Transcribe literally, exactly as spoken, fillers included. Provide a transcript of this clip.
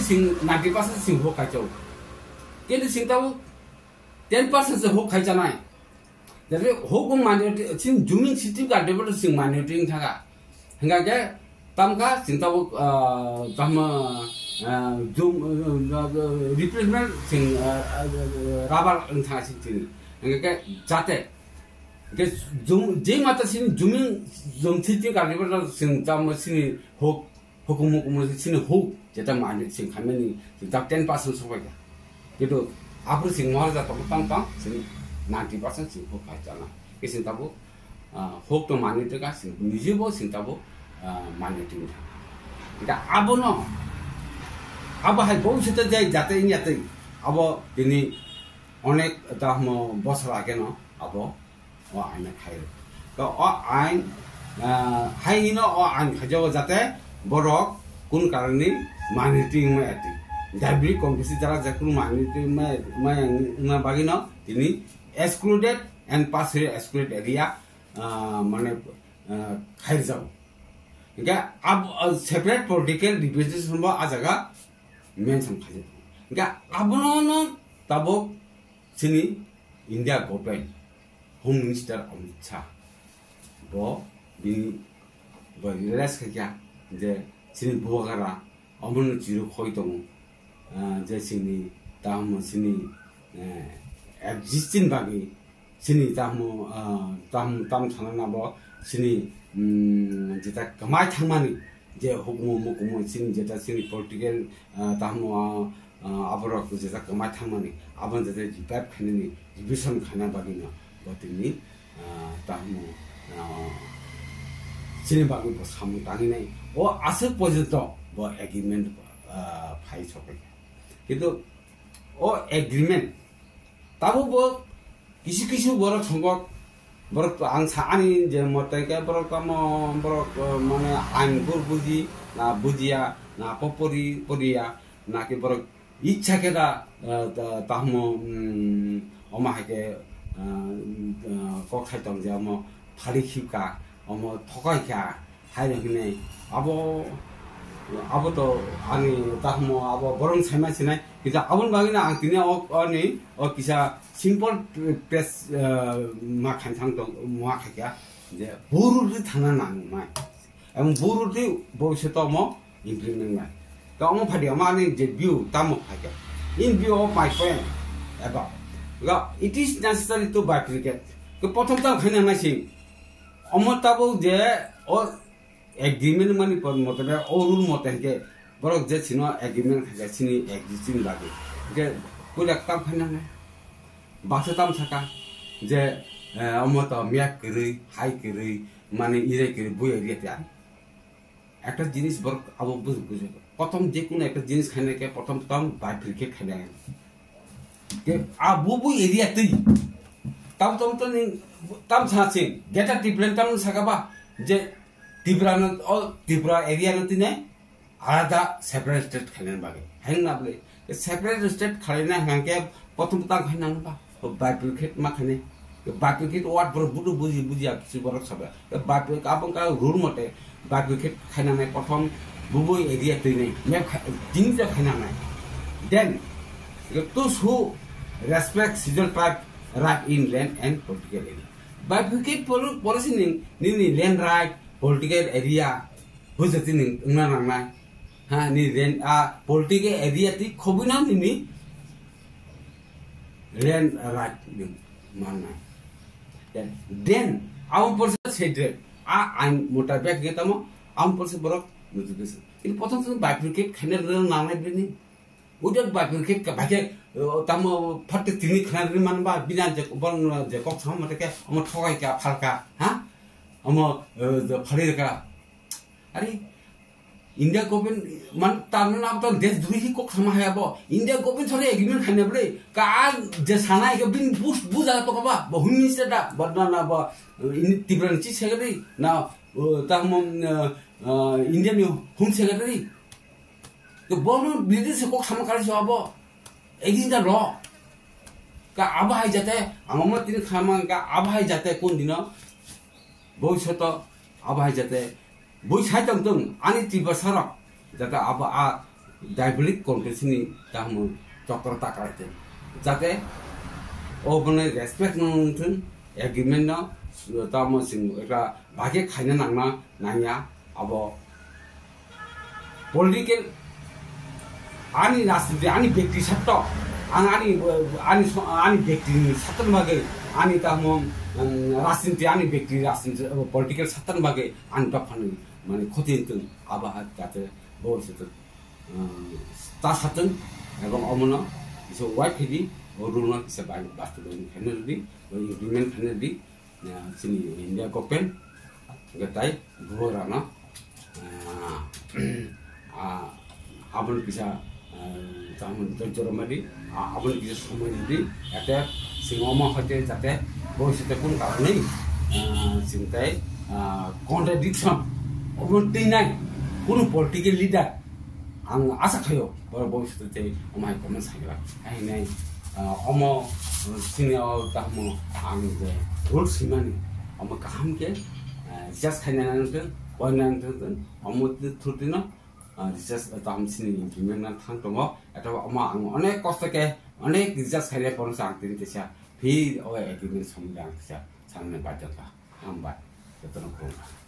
sing ninety percent sing huk khai chao. Kintu sing tabo ten percent se huk khai chanai. Jadi huk wng minority, sing juming system ka develop sing minority wng thaka. Hingga ke tamka sing tabo, ah, tamo, ah, jum, ah, replacement sing, ah, ah, rubber wng thaka sing tini. Hingga ke jate. Ke jum, je mata sing juming jum system ka develop sing tamo sini huk Hukumu kumu sini huk, jeta mani sing khaimani, jeta ten percent sobai kha. Kintu aphuru sing moharja tongo tang tang, sini ninety percent sing huk khai chana. Ke sing tabo, ah, huk to mani teka sing, niji bo sing tabo, ah, mani ting. Ita abo no, abo hai bo sita jai jate inya tei, abo tini onek tamo bosor age no, abo o ain no khai rw. To o ain, ah, hai hino o ain khaijago jate borok kun karani minority wngmaya twi. Daibri Kongkisi jara je kunu minority wngmaya, wngmaya wngma bagwi no tini excluded and partially excluded area, ah, mane, ah, khairjago. Hingke ab-, ah, separate political representation bo a jaga mention khaijak. Hingke abono no tabuk chini India government, Home Minister Amit Shah, bo bini, bo realize khaikha je chini bubagra omono chiro khoi tongo, ah, je chini tamo chini, eh, existing bagwi chini tamo, ah, tam, tam thana nabo chini, mm, jeta kwmai thangmani je hukumu mukumu chini jeta chini political, ah, tamo, ah, ah, aborok jeta kwmai thangmani, aboni jeta revive khainani, revision khaina bagwino bo tini, ah, tamo, ah, chini bagwi bo samung tanginai. O aswk porjonto bo agreement, ah, phai sopai. Kintu o agreement tabuk bo kisu kisu borok songkok, borok to ang sa ani je mote ke borok tamo borok, eh, mane ain gur buji na bujiya na popori poriya na ki borok ichha khe da, eh, ta-, tahmo, mm, oma hai khe, eh, eh, kok thai tong je omo phari khibka, omo thokai kha, hai rok hinwi abo, abo to ani tahmo abo borong saima sinai, kintu aboni bagwi no ang tini o, ani o kisa simple press, eh, ma khainthang tong, ma khaikha je buru ri thana nang mai. Ang buru ri bo se to mo implement nai. To omo phadi omo ani je view tamo khaikha. In view of my point, eba, ga, it is necessary to bifurcate. Ke prothom tam khaina nai sing. Omo tabuk je o agreement mani por mote be o rule mote ke borok je sino agreement khaikha sini existing bagwi. Ke puila tam khaina nai. Baksa tam saka je, eh, omo to miyak kwrwi, hai kwrwi, mani irai kwrwi, bui area te ang. Ekta jinis borok abo buj-, buj-, prothom je kono ekta jinis khaina ke prothom tam bifurcate khaina ke. Ke abo bui area twi. Tam, tam, tam ni, tam sa sing. Greater Tipraland tam saka ba je Tripura no, o Tripura area no tine alada separate state khaina bagwi. Haino na bwle. Separate state khaina hangke prothom tam khaina ba. Bifurcate ma khainai. Bifurcate word borok budu buji buji ya kisu borok sabe. Bifurcate abang ka rule mote bifurcate khaina nai prothom bubui area twi nai. Map kha-, jing ja khaina nai. Then, those who respect schedule five right in land and political area. Bifurcate pol-, policy ni, nini land right, political area, bujati ni wngna nangnai. Ha, ni land, a, political area ti khobina nini land right ni mannai. Then, then, abo porsa se de, a, ain mutabek ge tamo, abo porsa borok notification. Ini potong tu bifurcate khaina nangnai bini. Udah bifurcate ka, baca, eh, tamo party tini khanan ri man ba, bina je, bong, je kok sama mata ke, omo thokai ka, phal ka, ha? Omo, eh, je phali ka. Are, India government man tan na tan des duri hi kok sama hai abo. India government sore agreement khane bre. Ka je sana ke bin bus buza to ka ba, ba hun minister da, ba na na ba, eh, ini Tripura ni chief secretary, na, eh, tamo, eh, eh, India ni home secretary. To bono bidi se kok sama kari so abo. Aging da ro. Ka abo hai jate, amo ma tini khama ka abo hai jate kun dino. Boi soto abo hai jate. Boi sai tong tong, ani Tiprasa rok. Jate abo a diabolic control sini tamo chokro ta kalaiteng. Jate obono respect no wngthung, agreement no tamo sing ekla bage khaina nangna nangya abo political ani rajniti ani bekti satto ang ani ani ani bekti satton bage ani tamo rajniti ani bekti rajniti political satton bage ani dophani mane khoti wngthung abo jate bo se ta satun ebong omono kisa wai phidi o rule no kisa bai bastubani khaina rwdi o implement khaina rwdi chini India government hwnkhe tai bubagrano aboni kisa tamo dojoromadi aboni kisa somoi rwdi jate sing omo hoite jate bo site kun karonwi sing tai contradiction obo twi nai kunu political leader ang asa khayo borok bhobishyot tei omo hai comment sai glak. Hai hinai omo sini o kaham ang je rule simani omo kaham khe research khaina nang thung, koi nang thung omo thurtino research kaham sini implement nang thang tongo. Eta omo ang onek kosto khe onek research khaina porong sa ang tini tesa phi o agreement somoi ang tesa sanne bajjata. Hambai. Jotono khulumkha.